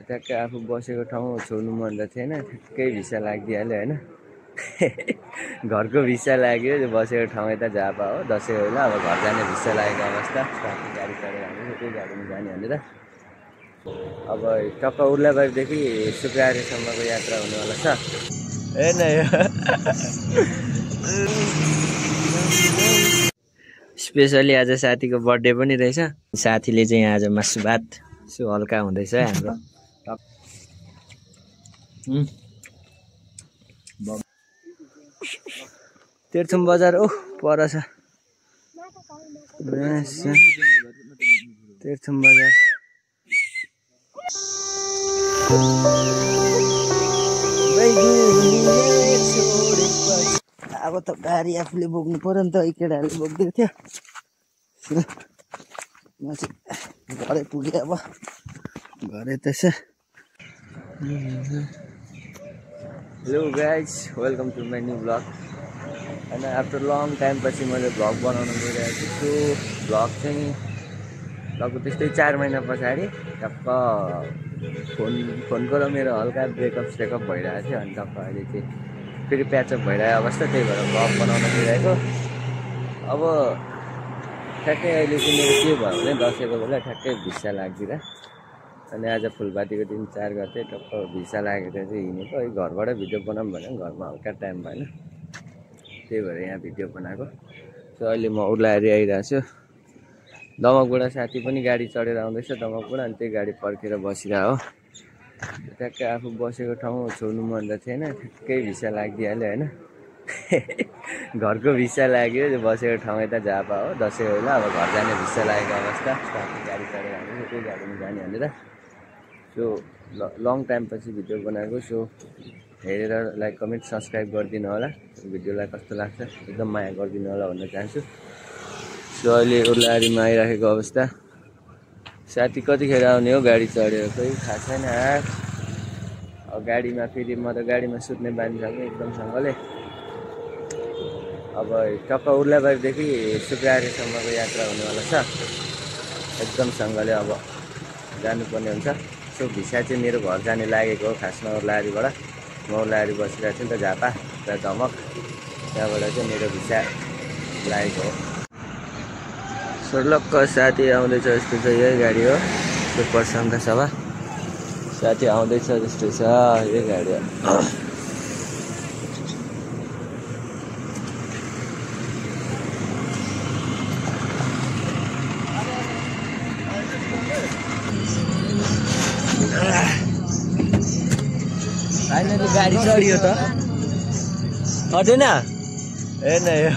ट्याक्कै आफू बसेको ठाउँ छोड्नु मन त थिएन, ठ्याक्कै भिसा लागिदिइहाल्यो होइन। घरको भिसा लाग्यो, बसेको ठाउँ यता झापा हो, दसैँ होला। अब घर जाने भिसा लागेको अवस्था, साथी गाडी चढेर हाल्नु त्यही गाडीमा जाने भनेर। अब टक्क उर्लाबारीदेखि सुक्रारीसम्मको यात्रा हुनेवाला छ। हेर्न यो स्पेसली आज साथीको बर्थडे पनि रहेछ। साथीले चाहिँ आज मासु भात सो हल्का हुँदैछ हाम्रो। तेर्थुम बजार पर छ तेर्थुम बजार। अब त गाडी आफूले बोक्नु पर्यो नि त, यी केटाहरूले बोक्दै थियो। म चाहिँ घरै पुगेँ, अब घरै त्यसो। Hello guys, welcome to my new blog. होइन आफ्टर लङ टाइम पछि मैले भ्लग बनाउन गइरहेको छु। भ्लग चाहिँ लगभग त्यस्तै 4 महिना पछाडि टक्क फोनको र मेरो हल्का ब्रेकअप भइरहेको थियो। अनि टक्क अहिले चाहिँ फेरि प्याचअप भइरहेको अवस्था, त्यही भएर भ्लग बनाउन गइरहेको। अब ठ्याक्कै अहिले चाहिँ मेरो के भयो भने दसैँको बेला ठ्याक्कै भिसा लाग्दिएर, अनि आज फुलपातीको दिन 4 गते टक्क भिसा लागेर चाहिँ हिँडेको। है घरबाट भिडियो बनाऊँ भने घरमा हल्का टाइम भएन, त्यही भएर यहाँ भिडियो बनाएको। सो अहिले म उर्लाहारी आइरहेको छु। दमकबाट साथी पनि गाडी चढेर आउँदैछ दमकबाट, अनि त्यही गाडी पर्खेर बसिरहेको हो। ट्याक्कै आफू बसेको ठाउँ छोड्नु मन त थिएन, ठ्याक्कै भिसा लागिदिइहाल्यो होइन। घरको भिसा लाग्यो, बसेको ठाउँ यता झापा हो, दसैँ होला। अब घर जाने भिसा लागेको अवस्था, साथी गाडी चढेर हाल्नु त्यही गाडीमा जाने भनेर। सो लङ टाइम पछि भिडियो बनाएको। सो हेरेर लाइक कमेन्ट सब्सक्राइब गरिदिनु होला। भिडियोलाई कस्तो लाग्छ एकदम माया गरिदिनु होला भन्न चाहन्छु। सो अहिले उर्लाहारीमा आइराखेको अवस्था। साथी कतिखेर आउने हो गाडी चढेर कोही थाहा छैन। अब गाडीमा फेरि म त गाडीमा सुत्ने बानी छ कि एकदमसँगले। अब टक्क उर्लाबारीदेखि सुक्रारीसम्मको यात्रा हुनेवाला छ एकदमसँगले। अब जानुपर्ने हुन्छ। सो भिसा चाहिँ मेरो घर जाने लागेको हो खासमा उर्लाहारीबाट। म उर्लाहारी बसिरहेको छु नि त झापा र दमक, त्यहाँबाट चाहिँ मेरो भिसा लागेको हो। सर्लक्क साथी आउँदैछ जस्तो छ, यही गाडी हो सुपर सङ्घ सभा। साथी आउँदैछ जस्तो छ, यही गाडी हो। फाइनली गाडी चढियो त, हटेन हेर्न यो।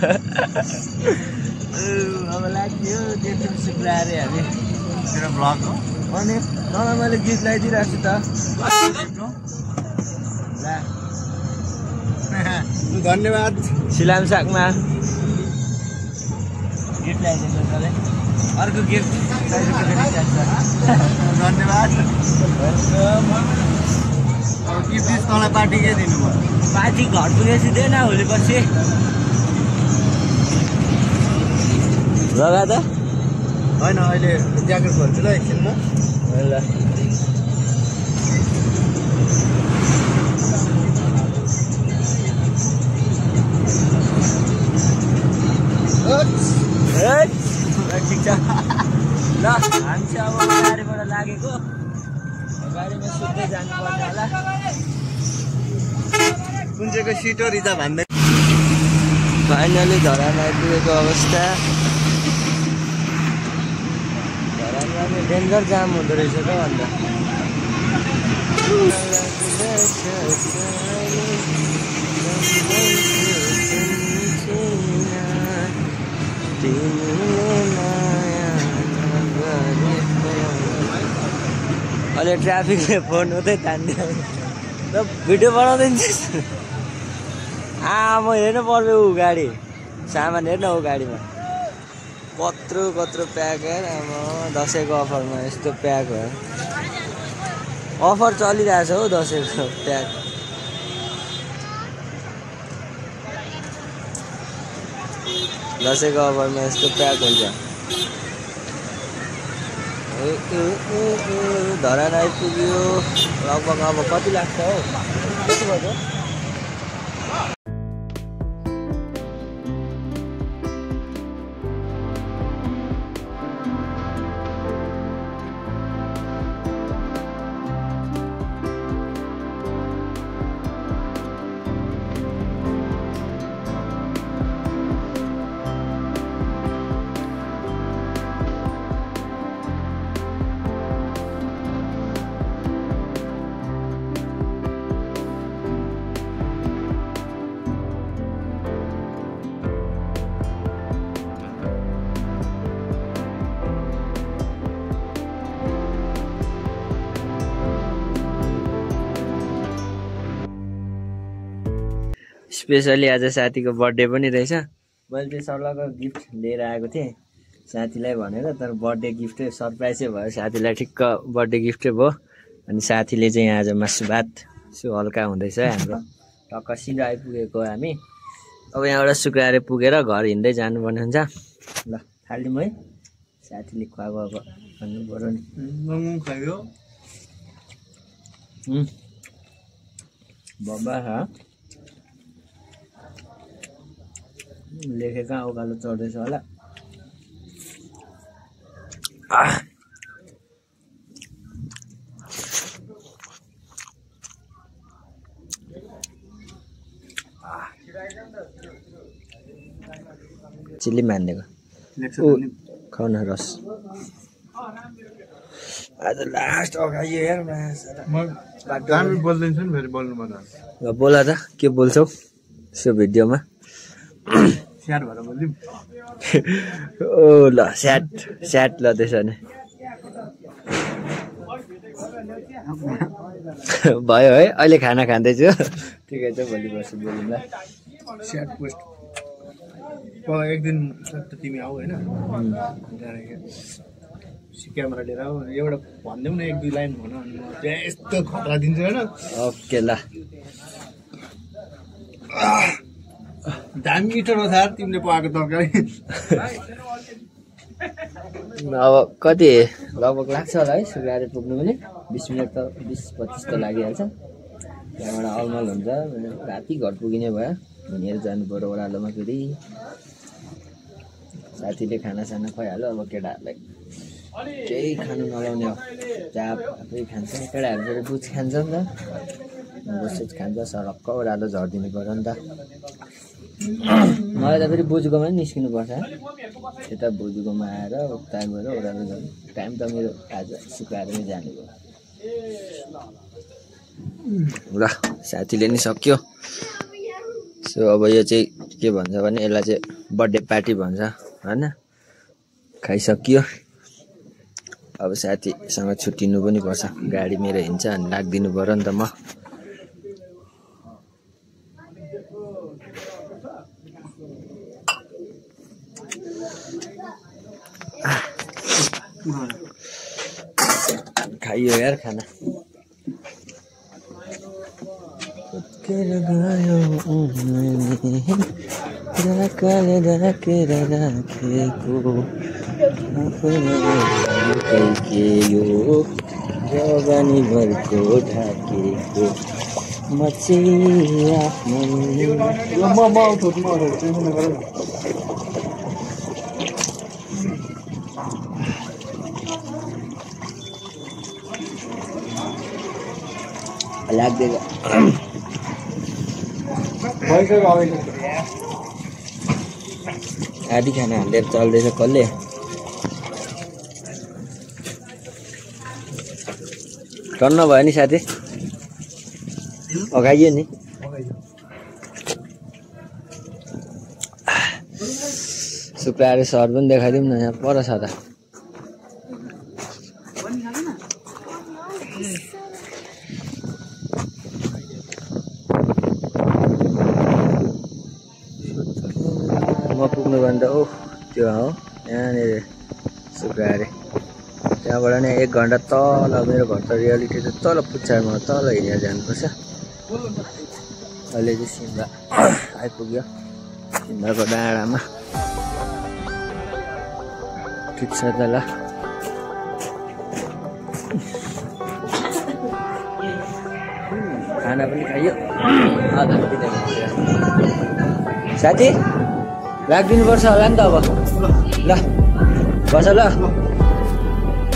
अब लाग्यो तेर्थुम सुक्रारी हामी मेरो भ्लग हो। अनि मलाई मैले गीत लगाइदिइरहेको छु त, धन्यवाद। सिलाम सागमा गीत लगाइदिनु तँलाई, अर्को गीत धन्यवाद। गिफ्ट तँलाई पार्टी के दिनु भयो? पार्टी घर पुगेपछि दिएन, होली पछि लगा त होइन। अहिले ज्याकेट खोल्छु ल एकछिनमा। ल ठिक छ ल। हामी चाहिँ अब गाडीबाट लागेको, गाडीमा सुत्दै जानुपर्ने होला। कुन चाहिँको सिट हो रिजा भन्दै। फाइनली धरामा आइपुगेको अवस्था। धरामा डेन्जर जाम हुँदो रहेछ त अन्त। अहिले ट्राफिकले फोन उतै तान्दियो त, भिडियो बनाउँदैछ। म हेर्नु पर्यो ऊ गाडी, सामान हेर्न ऊ गाडीमा कत्रो कत्रो प्याक हेर। अब दसैँको अफरमा यस्तो प्याक हो, अफर चलिरहेछ हौ दसैँको प्याक। दसैँको अफरमा यस्तो प्याक हुन्छ। धरान आइपुग्यो लगभग अब कति लाग्छ हौ कति बज्यो स्पेसली आज साथीको बर्थडे पनि रहेछ मैले चाहिँ सल्लाहको गिफ्ट लिएर आएको थिएँ साथीलाई भनेर तर बर्थडे गिफ्टै सरप्राइजै भयो साथीलाई ठिक्क बर्थडे गिफ्टै भयो अनि साथीले चाहिँ आज मासु भात यसो हल्का हुँदैछ हाम्रो टक्क सिधै आइपुगेको हामी अब यहाँबाट सुकाएर पुगेर घर हिँड्दै जानुपर्ने हुन्छ ल थालिदिउँ है साथीले खुवाएको अब भन्नु पर्यो नि बब्बा लेखेका उकालो चढ्दैछ होला चिल्ली मान्देको खाउ न रस आज लास्ट अगायो यार बोल्दैछु नि फेरि बोल्नु पर्छ ल बोला त के बोल्छौ सो भिडियोमा स्याट भएर बोल्दिम ओ ल स्याट ल त्यसो भने भयो है अहिले खाना खाँदैछु ठिकै छ भोलि पर्सि बोलौँला स्याट पोस्ट एक दिन तिमी आऊ होइन क्यामेरा लिएर आऊ एउटा भनिदेऊ न एक दुई लाइन भन अनि म त्यहाँ यस्तो खतरा दिन्छु होइन ओके ल दामी मिठो रहेछ यार तिमीले पकाएको तरकारी अब कति लगभग लाग्छ होला है सुकाएर पुग्नु पनि 20 मिनट त 20-25 त लागिहाल्छ त्यहाँबाट अलमल हुन्छ राति घर पुगिने भयो हिँडेर जानु पर्यो ओह्रालोमा फेरि साथीले खानासाना खुवाइहाल्यो अब केटाहरूलाई केही खानु नलाउने हो चाप आफै खान्छ केटाहरू फेरि बुझ खान्छ नि त बुझ खान्छ सरक्क ओह्रालो झरिदिनु पर्यो नि त मलाई त फेरि बोजूकोमा नि निस्किनुपर्छ यता बोजूकोमा आएर उता गएर ओह्रालो जानु टाइम त मेरो आज सुकाएर नै जाने भयो ल साथीले नि सक्यो सो अब यो चाहिँ के भन्छ भने यसलाई चाहिँ बर्थडे पार्टी भन्छ होइन खाइसकियो अब साथीसँग छुट्टिनु पनि पर्छ गाडी मेरो हिँड्छ अनि लाग्दिनु पर्यो नि त म खाइयो यार खाना जवानी भरको ढाकेको लाग्दैन आधी खाना हालेर चल्दैछ कसले टन्न भयो नि साथी अगाइयो नि सुकाएर सहर पनि देखाइदिउँ न यहाँ पर छ त पुग्नुभन्दा ओह त्यो हो यहाँनिर सुकाएर त्यहाँबाट नै 1 घन्टा तल मेरो घर त रियालिटी त तल पुच्छारमा तल हिँडेर जानुपर्छ अहिले चाहिँ सिम्बा आइपुग्यो सिम्बाको डाँडामा ठिक छ त ल खाना पनि खाइयो आधा साथी राखिदिनुपर्छ होला नि त अब ल बस ल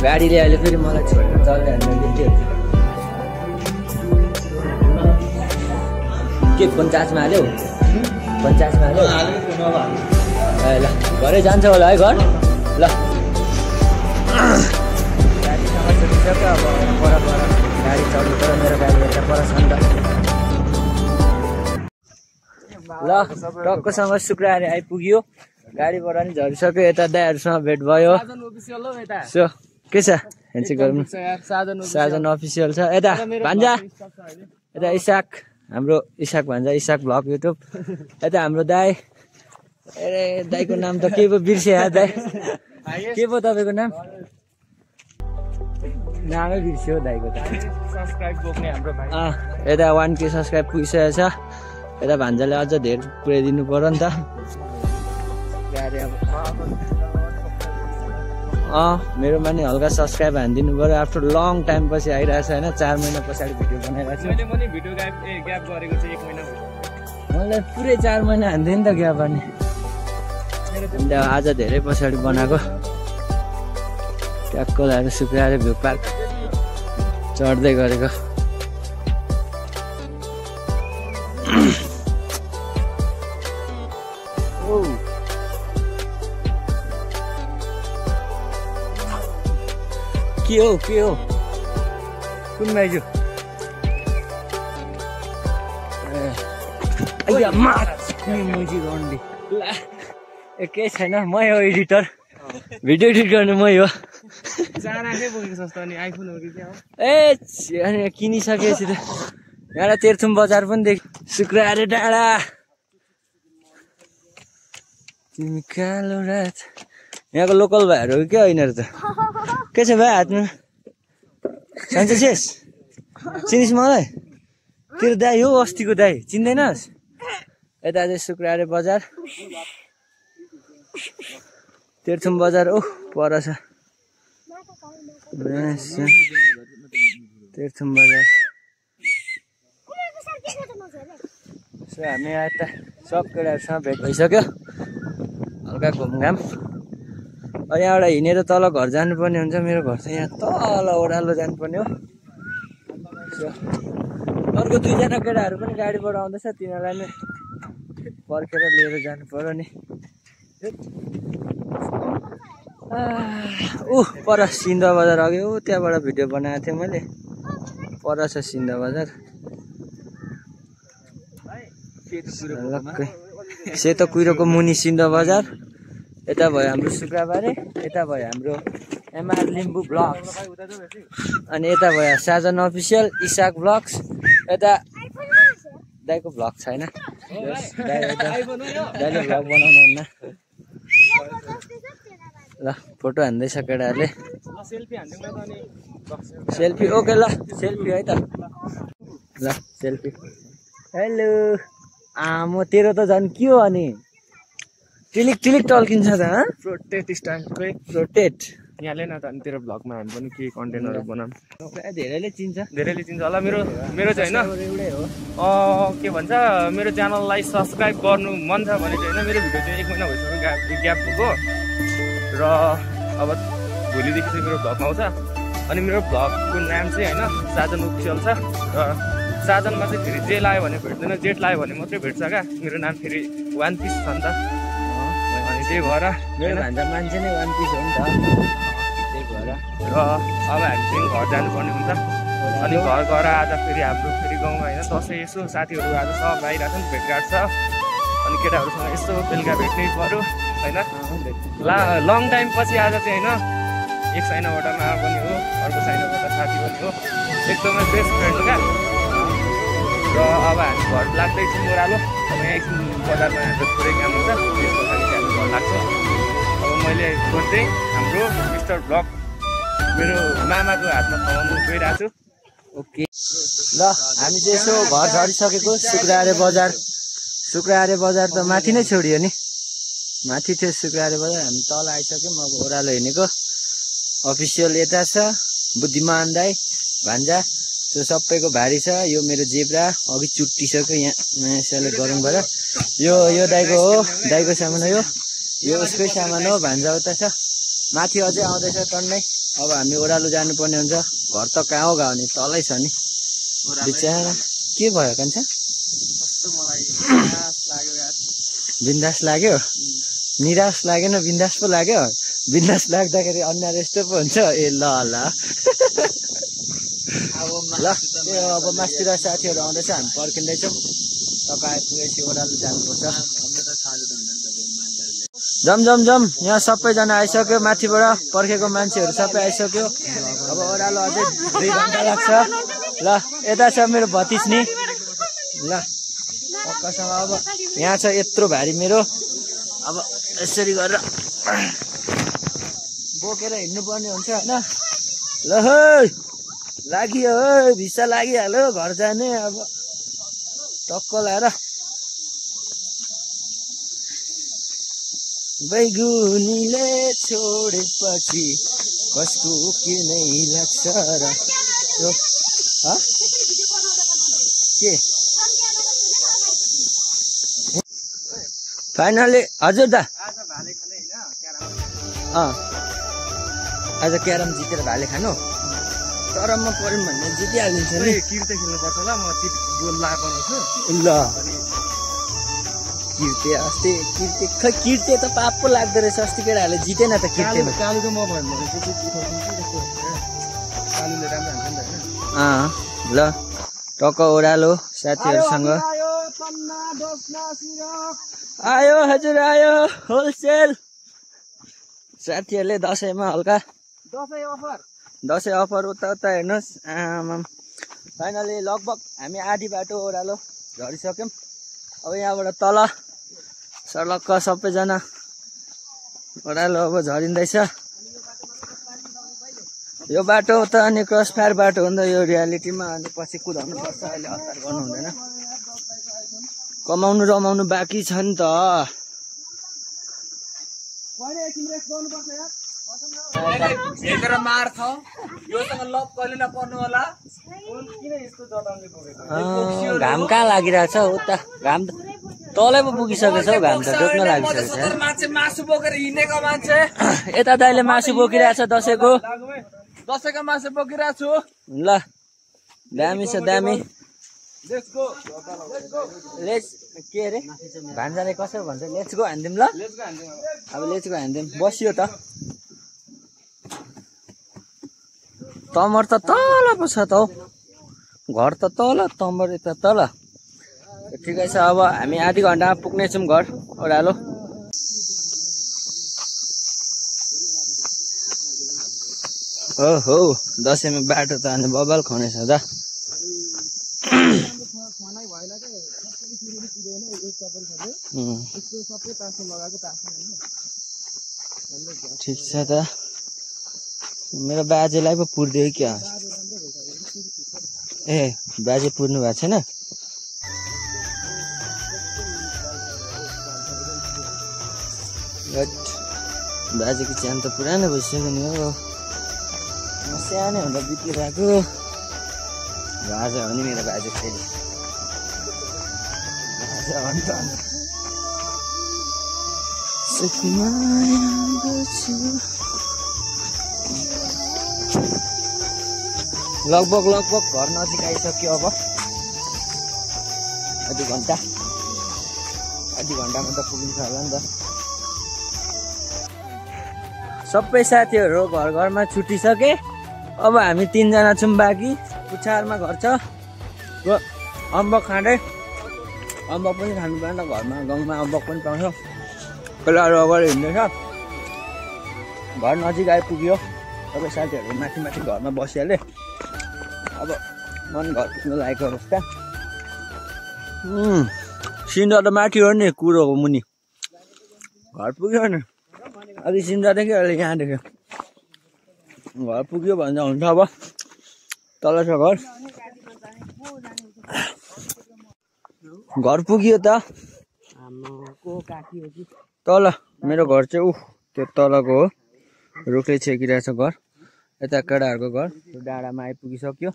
गाडीले अहिले फेरि मलाई छोडेर चल्दै हाल्नु के पञ्चासमा हाल्यो पञ्चासमा हाल्यो ए ल घरै जान्छ होला है घर ल गाडीसँग सुटिसक्यो अब पर गाडी चढ्नु पर्यो मेरो गाडी यता पर छ नि त ल टक्कसँग शुक्रबारे आइपुग्यो गाडीबाट नि झरिसक्यो यता दाइहरूसँग भेट भयो सो के छ हेन्डसेक गर्नु साजन अफिसियल छ यता भान्जा यता इसाक हाम्रो इसाक भान्जा इसाक भ्लग युट्युब यता हाम्रो दाइ ए दाइको नाम त के पो बिर्से दाइ के पो तपाईँको नाम नामै बिर्स्यो दाइको त यता 1K सब्सक्राइब पुगिसकेको छ यता भान्जाले अझ धेरै पुऱ्याइदिनु पर्यो नि त मेरोमा नि हल्का सब्सक्राइब हानिदिनु पर्यो आफ्टर लङ टाइम पछि आइरहेको छ होइन 4 महिना पछाडि भिडियो बनाइरहेको छु मलाई पुरै 4 महिना हान्थेँ नि त ग्याप अनि आज धेरै पछाडि बनाएको ट्याक्क लगाएर शुक्रबारे भ्यू पार्क चढ्दै गरेको के हो कुन माइजु केही छैन मै हो एडिटर भिडियो एडिट गर्ने मै हो ए अनि किनिसकेपछि त यहाँ तेर्थुम बजार पनि देख शुक्रबारे डाँडा तिमी कालो रात यहाँको लोकल भाइहरू क्या होइन त के छ भाइ हातमा खान्छ शेष चिनिस् मलाई तेरो दाई हो अस्तिको दाई चिन्दैनस् यता चाहिँ शुक्रबारे बजार तेर्थुम बजार ओह पर छ तेर्थुम बजार सो हामी यता सब केटाहरूसँग भेट भइसक्यो हल्का घुमघाम अब यहाँबाट हिँडेर तल घर जानुपर्ने हुन्छ मेरो घर चाहिँ यहाँ तल ओह्रालो जानुपर्ने हो अर्को 2 जना केटाहरू पनि गाडीबाट आउँदैछ तिनीहरूलाई नै पर्खेर लिएर जानु पर्यो नि पर सिन्धा बजार अघि त्यहाँबाट भिडियो बनाएको थिएँ मैले पर छ सिन्धा बजार सेतो कुहिरोको मुनि सिन्धा बजार यता भयो हाम्रो शुक्रबारे यता भयो हाम्रो एमआर लिम्बू ब्लग्स अनि यता भयो साजन अफिसियल इसाक ब्लग्स यता दाइको भ्लग छैन दाइले भ्लग बनाउनुहुन्न ल फोटो हान्दैछ केटाहरूले सेल्फी ओके ल सेल्फी है त ल सेल्फी हेलो म तेरो त झन् के हो अनि टिलिक टिलिक टल्किन्छ त प्रोटेट स्टाइलकै प्रोटेट यहाँले न त अनि तेरो भ्लगमा हामी पनि के कन्टेन्टहरू बनाऊँ धेरैले चिन्छ होला मेरो चाहिँ होइन के भन्छ मेरो च्यानललाई सब्सक्राइब गर्नु मन छ भने चाहिँ होइन मेरो भिडियो चाहिँ 1 महिना भइसक्यो ग्याप भएको र अब भोलिदेखि चाहिँ मेरो भ्लग आउँछ अनि मेरो भ्लगको नाम चाहिँ होइन साजन अफिसियल छ र साजनमा चाहिँ फेरि जे लायो भने भेट्दैन जेट लायो भने मात्रै भेट्छ क्या मेरो नाम फेरि 1 पिस छ नि त अनि त्यही भएर मेरो भान्जा मान्छे नै 1 पिस हो नि त त्यही भएर र अब हामी चाहिँ घर जानुपर्ने हुन्छ अनि घर गएर आज फेरि हाम्रो फेरि गाउँमा होइन दसैँ यसो साथीहरू आज सब आइरहेको छ नि भेटघाट छ अनि केटाहरूसँग यसो बेलुका भेट्नै पऱ्यो होइन लङ टाइम पछि आज चाहिँ होइन एक साइनाबाट मा पनि हो अर्को साइनाबाट साथी पनि हो एकदमै बेस्ट फ्रेन्ड क्या र अब हामी घर लाग्दैछौँ ओह्रालो अब यहाँ एकछिन बजारमा हाम्रो थोरै काम हुन्छ त्यसको लागि चाहिँ हामी घर लाग्छौँ अब मैले खोज्दै हाम्रो मिस्टर ब्लग मेरो मामाको हातमा थमाउनु गइरहेको छु ओके ल हामी चाहिँ यसो घर झरिसकेको शुक्रबारे बजार त माथि नै छोडियो नि माथि थियो शुक्रबारे बजार हामी तल आइसक्यौँ अब ओह्रालो हिँडेको अफिसियल यता छ बुद्धिमान दाई भान्जा त्यो सबैको भारी छ। यो मेरो जेब्रा अघि चुट्टिसक्यो, यहाँ यसैले गरौँ भएर। यो दाइको हो, दाइको सामान हो, यो उसकै सामान हो। भान्जा उता छ, माथि अझै आउँदैछ टन्नै। अब हामी ओह्रालो जानुपर्ने हुन्छ। घर त कहाँ हो गाउने, तलै छ नि बिचरा। के भयो कान्छ? बिन्दास लाग्यो, निराश लागेन, बिन्दास पो लाग्यो। बिन्दास लाग्दाखेरि अन्य यस्तो पो हुन्छ। ए ल ल ल त्यो अब मास्तिर साथीहरू आउँदैछ, हामी पर्खिँदैछौँ। तपाईँ आइपुगेपछि ओह्रालो जानुपर्छ। जम यहाँ सबैजना आइसक्यो, माथिबाट पर्खेको मान्छेहरू सबै आइसक्यो। अब ओह्रालो अझै 2 घन्टा लाग्छ। ल यता छ मेरो भतिजनी। ल पक्कासँग अब यहाँ छ यत्रो भारी मेरो। अब यसरी गरेर बोकेर हिँड्नुपर्ने हुन्छ होइन। ल है लाग्यो, भिसा लागिहाल्यो घर जाने। अब टक्क लाएर बैगुनीले छोडेपछि कसको के नै लाग्छ र के फाइनली हजुर दा आज क्यारम जितेर भाले खानु। तर म पऱ्यौँ भने जितिहालिन्छ नि। किर्ते खेल्नुपर्छ ल, म गोल लगाएको ल किर्ते अस्ति किर्ते त पाप पो लाग्दो रहेछ। अस्ति केटाहरूले जितेन त किर्तेमा। कालुको म भनेपछि कालुले राम्रो हान्छ नि त होइन। ल टक्क ओह्रालो साथीहरूसँग आयो। हजुर आयो होलसेल साथीहरूले दसैँमा हल्का दसैँ अफर उता हेर्नुहोस्। फाइनली लगभग हामी आधी बाटो ओह्रालो झरिसक्यौँ। अब यहाँबाट तल सर्लक्क सबैजना ओह्रालो अब झरिँदैछ। यो बाटो त अनि क्रस फायर बाटो हो नि त यो रियालिटीमा। अनि पछि कुदाउनु पर्छ, अहिले हतार गर्नु हुँदैन। कमाउनु रमाउनु बाँकी छ नि त। घाम कहाँ लागिरहेछ उता, घाम तलै पो पुगिसकेछ हौ। घाम त डुब्न लागिसकेछ। यता दाइले मासु बोकिरहेछ दसैँको मासु बोकिरहेको छु। ल दामी छ दामी। लेट्स के अरे भान्जाले कसो भन्छ, लेट्स गो हान्दिउँ। ल अब लेट्स गो हान्दिउँ। बसियो त तमर त तल पो छ त हौ, घर त तल, तमर यता तल। ठिकै छ। अब हामी आधी घन्टामा पुग्नेछौँ घर ओह्रालो। ओहो दसैँमा बाटो त अनि बबाल खुवाउनेछ त। ठिक छ त। मेरो बाजेलाई पो पुर्दियो क्या? ए बाजे पुर्नु भएको छैन? बाजेको च्यान त पुरानो भइसक्यो नि हो। सानो हुँदा बितिरहेको बाजे हो नि मेरो बाजे। फेरि लगभग घर नजिक आइसक्यो। अब आधी घन्टामा त पुगिन्छ होला नि त। सबै साथीहरू घरमा छुटिसके। अब हामी 3 जना छौँ बाँकी। पुछारमा घर छ। अम्बक खाँदै, अम्बक पनि खानु पर्ने त घरमा, गाउँमा अम्बक पनि पाउँछ। पहिलाहरू अगाडि हिँड्दैछ। घर नजिक आइपुग्यो। सबै साथीहरू माथि घरमा बसिहाले। अब मन घर पुग्नु लागेको अवस्था। सिन्जा त माथि हो नि, कुरोको मुनि घर पुग्यो नि। अघि सिन्जादेखि अहिले यहाँ देख्यो। घर पुग्यो भन्दा हुन्छ। अब तल छ घर पुग्यो त। तल मेरो घर चाहिँ त्यो तलको हो। रुखले छेकिरहेछ घर। यता केटाहरूको घर त्यो डाँडामा आइपुगिसक्यो।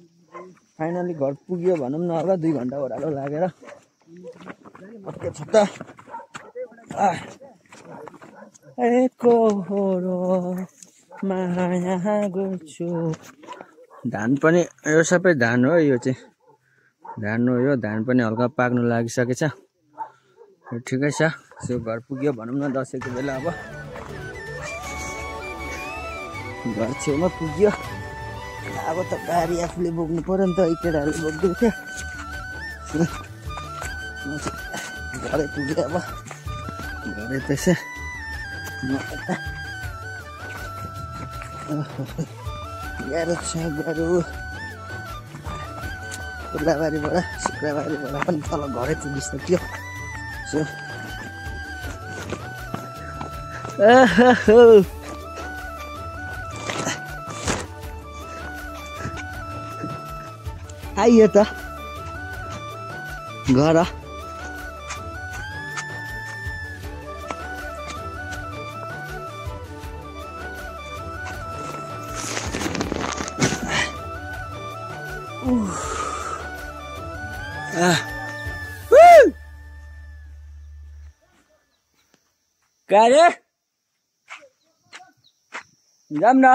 फाइनली घर पुग्यो भनौँ न होला 2 घन्टा ओह्रालो लागेर ओके छ त माया गर्छु धान पनि यो सबै धान हो यो चाहिँ धान हो यो धान पनि हल्का पाक्नु लागिसकेछ ठिकै छ सो घर पुग्यो भनौँ न दसैँको बेला अब घर छेउमा पुग्यो अब त बारी आफूले बोक्नु पर्यो नि त केटाहरूले बोक्दै थियो घरै पुग्यो अब घरै त्यसै गाह्रो छ गाह्रो कोलाबारीबाट शुक्रबारीबाट पनि तल घरै पुगिसक्यो सो आइयो त घर क्या रे जाम न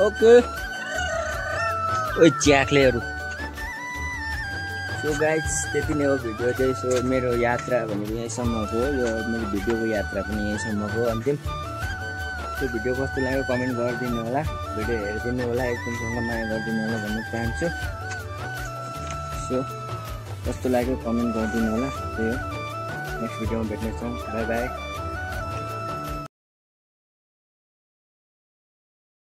ओके ओ च्याक्लेहरू सो गाइस त्यति नै हो भिडियो चाहिँ सो मेरो यात्रा भनेको यहीँसम्मको हो यो मेरो भिडियोको यात्रा पनि यहीँसम्मको अन्तिम त्यो भिडियो कस्तो लाग्यो कमेन्ट गरिदिनु होला भिडियो हेरिदिनु होला एकदमसँग माया गरिदिनु होला भन्न चाहन्छु सो कस्तो लाग्यो कमेन्ट गरिदिनु होला त्यही हो नेक्स्ट भिडियोमा भेट्नेछौँ बाई बाई